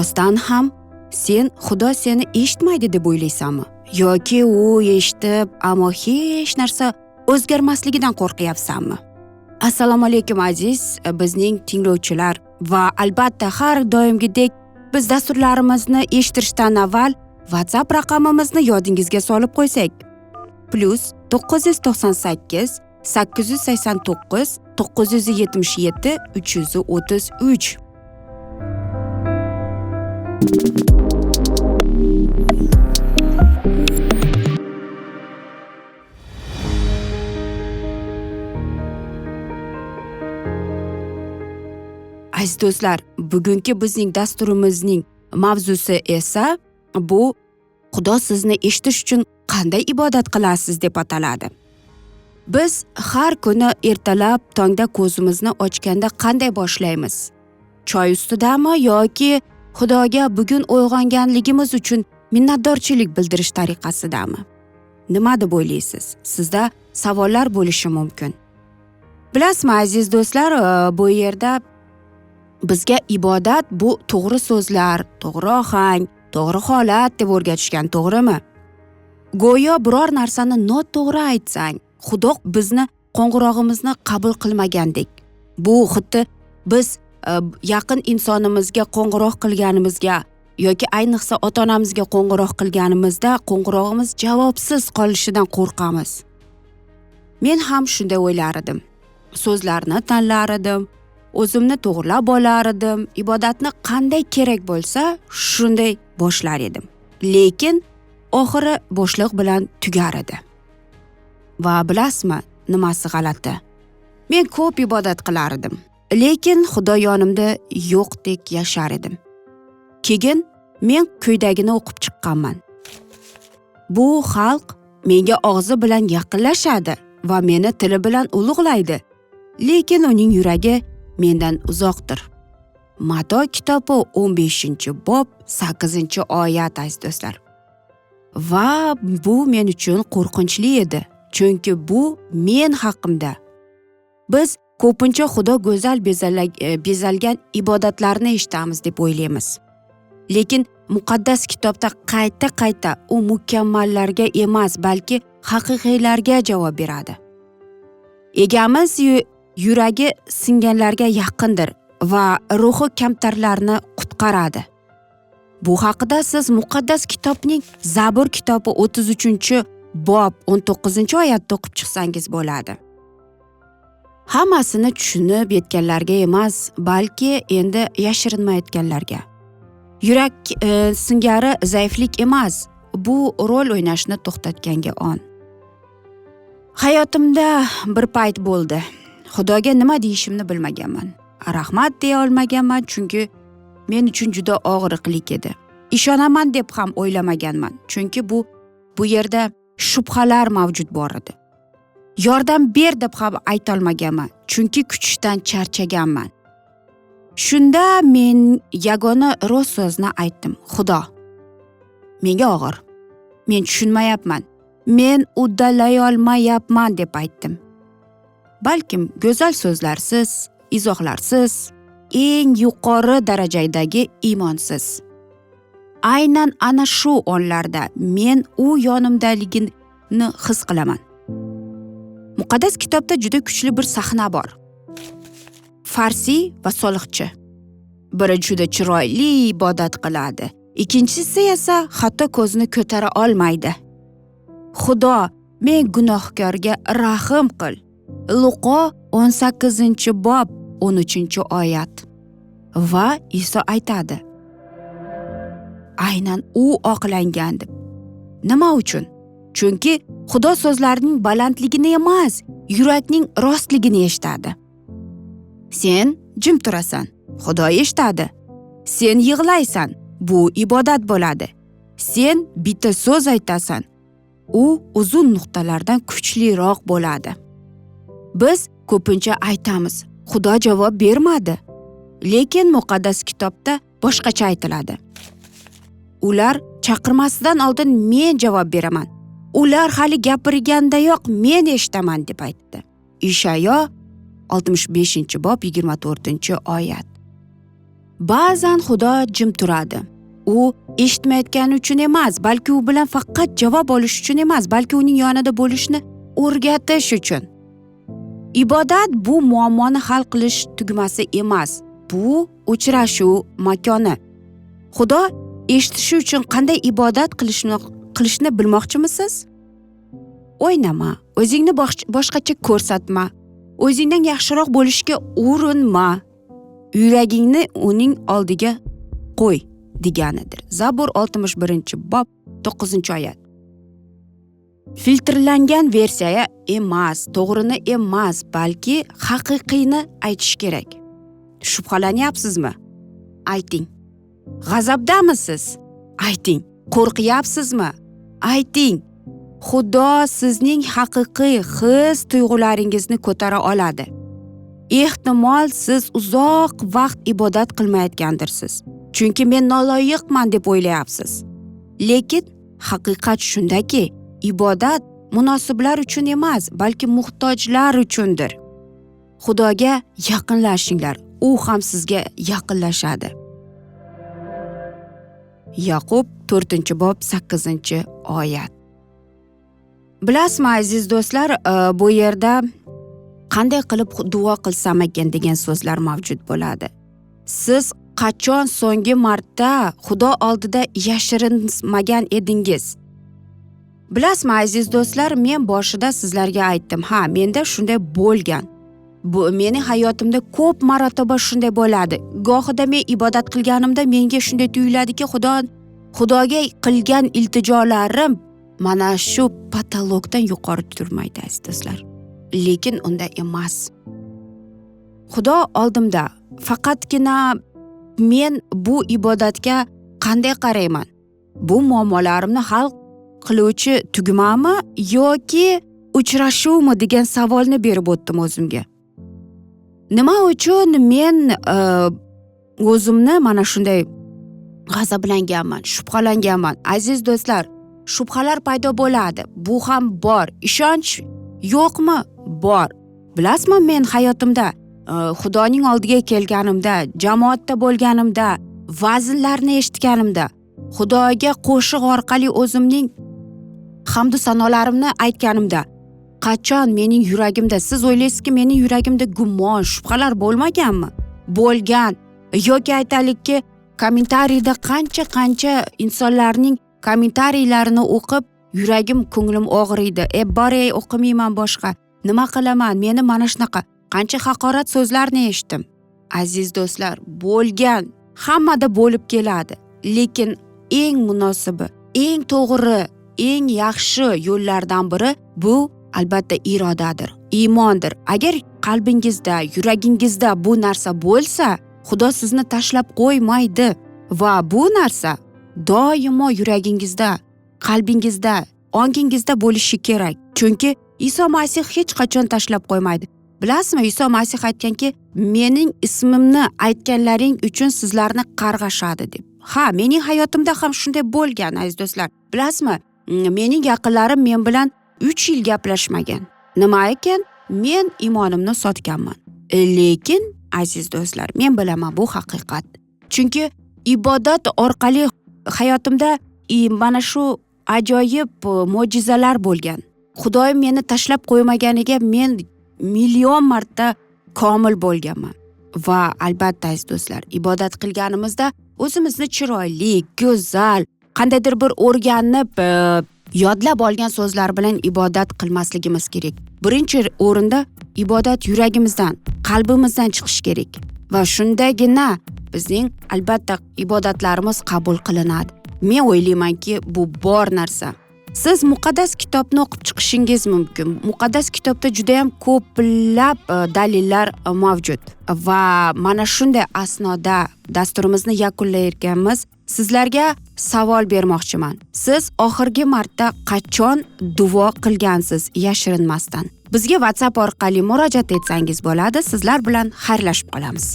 Rostdan ham sen Xudo seni eshitmaydi deb o'ylaysanmi? Yoki u eshitib, ammo hech narsa o'zgarmasligidan qo'rqyapsanmi? Assalomu alaykum aziz bizning tinglovchilar va albatta har doimgidek biz dasturlarimizni eshittirishdan avval WhatsApp raqamimizni yodingizga solib qo'ysak. +998 889 977 333. Aziz do'stlar, bugungi bizning dasturimizning mavzusi esa bu Xudo sizni eshitish uchun qanday ibodat qilasiz deb ataladi. Biz har kuni ertalab tongda ko'zimizni ochganda qanday boshlaymiz? Choy ustidami yoki Xudoga bugun uyg'onganligimiz uchun minnatdorchilik bildirish tariqasidami? Nima deb o'ylaysiz? Sizda savollar bo'lishi mumkin. Bilasizmi, aziz do'stlar, bu yerda bizga ibodat bu to'g'ri so'zlar, to'g'ri ohang, to'g'ri holat deb o'rgatishgan, to'g'rimi? Go'yo biror narsani noto'g'ri aytsang, Xudo bizni qo'ng'irog'imizni qabul qilmagandek. Bu xuddi biz yaqin insonimizga qo'ng'iroq qilganimizga yoki ayniqsa ota-onamizga qo'ng'iroq qilganimizda qo'ng'irog'imiz javobsiz qolishidan qo'rqamiz. Men ham shunday o'ylar edim. So'zlarni tanlar edim, o'zimni to'g'rilab olar edim, ibodatni qanday kerak bo'lsa shunday boshlar edim. Lekin oxiri bo'shliq bilan tugar edi. Va bilasizmi, nimasi g'alati? Men ko'p ibodat qilar edim, lekin Xudo yonimda yo'qdek yashar edim. Keyin men quyidagini o'qib chiqqanman. Bu xalq menga og'zi bilan yaqinlashadi va meni tili bilan ulug'laydi, lekin uning yuragi mendan uzoqdir. Mato kitobi 15-bob 8-oyat, aziz do'stlar. Va bu men uchun qo'rqinchli edi, chunki bu men haqimda. Biz ko'pincha Xudo go'zal bezalgan ibodatlarni eshitamiz deb o'ylaymiz. Lekin muqaddas kitobda qayta-qayta u mukammallarga emas, balki haqiqiylarga javob beradi. Egamiz yuragi singanlarga yaqindir va ruhi kamtarlarni qutqaradi. Bu haqida siz muqaddas kitobning Zabur kitobi 33-bob 19-oyatda o'qib chiqsangiz bo'ladi. Hammasini tushunib yetganlarga emas, balki endi yashirinmayotganlarga. Yurak singari zaiflik emas, bu rol o'ynashni to'xtatganga on. Hayotimda bir payt bo'ldi. Xudoga nima deyishimni bilmaganman. Rahmat deya olmaganman, chunki men uchun juda og'riqli edi. Ishonaman deb ham o'ylamaganman, chunki bu yerda shubhalar mavjud bor edi. Yordam ber deb ham ayta olmaganman, chunki kutishdan charchaganman. Shunda men yagona rost so'zni aytdim: Xudo, menga og'ir. Men tushunmayapman. Men uddalay olmayapman deb aytdim. Balkim go'zal so'zlarsiz, izohlarsiz, eng yuqori darajadagi iymonsiz. Aynan ana shu onlarda men u yonimdaligini his qilaman. Muqaddas kitobda juda kuchli bir sahna bor. Farsiy va soliqchi. Biri juda chiroyli ibodat qiladi, ikkinchisi esa hatto ko'zini ko'tara olmaydi. Xudo, men gunohkorga rahm qil. Luqo 18-bob 13-oyat. Va Iso aytadi: aynan u oqlangan deb. Nima uchun? Chunki Xudo so'zlarining balandligini emas, yurakning rostligini eshitadi. Sen jim turasan, Xudo eshitadi. Sen yig'laysan, bu ibodat bo'ladi. Sen bitta so'z aytasan, u uzun nuqtalardan kuchliroq bo'ladi. Biz ko'pincha aytamiz, Xudo javob bermadi. Lekin muqaddas kitobda boshqacha aytiladi. Ular chaqirmasidan oldin men javob beraman. Ular hali gapirgandayoq men eshitaman deb aytdi. Ishayo 65-bob 24-oyat. Ba'zan Xudo jim turadi. U eshitmayotgani uchun emas, balki u bilan faqat javob olish uchun emas, balki uning yonida bo'lishni o'rgatish uchun. Ibodat bu muammoni hal qilish tugmasi emas, bu uchrashuv makoni. Xudo eshitishi uchun qanday ibodat qilishni bilmoqchimisiz? O'ynama, o'zingni boshqacha ko'rsatma, o'zingdan yaxshiroq bo'lishga urinma. Yuragingni uning oldiga qo'y deganidir. Zabur 61-bob 9-oyat. Filtrlangan versiya emas, to'g'rini emas, balki haqiqiyni aytish kerak. Shubhalanyapsizmi? Ayting. G'azabdamisiz? Ayting. Qo'rqyapsizmi? Ayting. Xudo sizning haqiqiy his tuyg'ularingizni ko'tara oladi. Ehtimol siz uzoq vaqt ibodat qilmayotgandirsiz. Chunki men noloyiqman deb o'ylayapsiz. Lekin haqiqat shundaki, ibodat munosiblar uchun emas, balki muhtojlar uchundir. Xudoga yaqinlashinglar, u ham sizga yaqinlashadi. Yaqub 4-bob 8-oyat. Bilasizmi, aziz do'stlar, bu yerda qanday qilib duo qilsam ekan degan so'zlar mavjud bo'ladi. Siz qachon so'nggi marta Xudo oldida yashirinmagan edingiz? Bilasizmi, aziz do'stlar, men boshida sizlarga aytdim, ha, menda shunday bo'lgan. Bu mening hayotimda ko'p marotaba shunday bo'ladi. Gohida men ibodat qilganimda menga shunday tuyuladiki, Xudoga qilgan iltijolarim mana shu patologdan yuqori turmaydi, aziz do'stlar. Lekin unda emas. Xudo oldimda faqatgina men bu ibodatga qanday qarayman? Bu muammolarimni hal qiluvchi tugmami yoki uchrashuvmi degan savolni berib o'tdim o'zimga. Nima uchun men o'zimni mana shunday g'azablanganman, shubhalanganman? Aziz do'stlar, shubhalar paydo bo'ladi. Bu ham bor. Ishonch yo'qmi? Bor. Bilasizmi, men hayotimda Xudoning oldiga kelganimda, jamoatda bo'lganimda, vaznlarni eshitganimda, Xudoga qo'shiq orqali o'zimning hamdu sanolarimni aytganimda, qachon mening yuragimda, siz o'ylaysizki, mening yuragimda gumon, shubhalar bo'lmaganmi? Bo'lgan. Yoki aytaylikki, kommentariyda qancha insonlarning kommentariylarini o'qib, yuragim, ko'nglim og'riydi. Boray, o'qimayman boshqa. Nima qilaman? Meni mana shunaqa qancha haqorat so'zlarni eshitdim. Aziz do'stlar, bo'lgan, hammada bo'lib keladi. Lekin eng munosibi, eng to'g'ri, eng yaxshi yo'llardan biri bu albatta irodadir, iymondir. Agar qalbingizda, yuragingizda bu narsa bo'lsa, Xudo sizni tashlab qo'ymaydi va bu narsa doimo yuragingizda, qalbingizda, ongingizda bo'lishi kerak. Chunki Iso Masih hech qachon tashlab qo'ymaydi. Bilasizmi, Iso Masih aytganki, mening ismimni aytganlaring uchun sizlarni qarg'ashadi deb. Ha, mening hayotimda ham shunday bo'lgan, aziz do'stlar. Bilasizmi, mening yaqinlarim men bilan 3 yil gaplashmagan. Nima ekan? Men iymonimni sotganman. Lekin aziz do'stlar, men bilaman bu haqiqat. Chunki ibodat orqali hayotimda mana shu ajoyib mo'jizalar bo'lgan. Xudoyim meni tashlab qo'ymaganiga men million marta komil bo'lganman. Va albatta aziz do'stlar, ibodat qilganimizda o'zimizni chiroyli, go'zal, qandaydir bir o'rganib, yodlab olgan so'zlar bilan ibodat qilmasligimiz kerak. Birinchi o'rinda ibodat yuragimizdan, qalbimizdan chiqishi kerak va shundagina bizning albatta ibodatlarimiz qabul qilinadi. Men o'ylaymanki, bu bor narsa. Siz muqaddas kitobni o'qib chiqishingiz mumkin. Muqaddas kitobda juda ham ko'plab dalillar mavjud. Va mana shunday asnoda dasturimizni yakunlayotganmiz. Sizlarga savol bermoqchiman. Siz oxirgi marta qachon duo qilgansiz yashirinmasdan? Bizga WhatsApp orqali murojaat etsangiz bo'ladi. Sizlar bilan xayrlashib qolamiz.